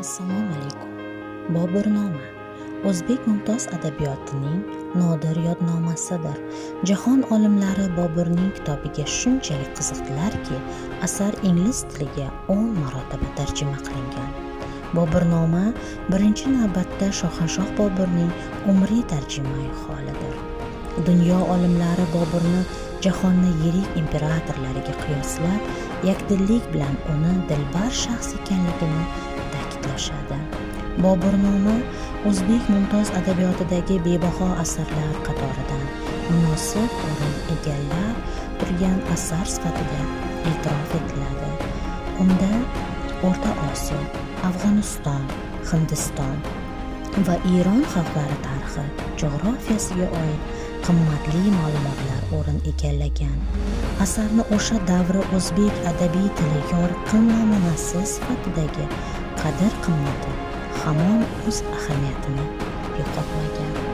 Assalomu alaykum. Boburnoma o'zbek mumtoz adabiyotining nodir yodnomasidir. Jahon olimlari Boburning kitobiga shunchalik qiziqdilarki, asar ingliz tiliga 10 marotaba tarjima qilingan. Boburnoma birinchi navbatda Shohanshoh Boburning umriy tarjimai holidir. Dunyo olimlari Boburni jahonni yirik imperatorlariga qiyoslab, yakdillik bilan uni dilbar shaxs ekanligini ta'kidlashadi. Boburnoma o'zbek mumtoz adabiyotidagi bebaho asarlar qatoridan munosib o'rin egallab turgan asar sifatida e'tirof etiladi. Unda O'rta Osiyo, Afg'oniston, Hindiston va Eron xalqlari tarixi, jo'grafiyasiga oid qimmatli ma'lumotlar o'rin egallagan. Asarni o'sha davri o'zbek adabiy tili yorqin namunasi sifatidagi qadr-qimmati hamon o'z ahamiyatini yo'qotmagan.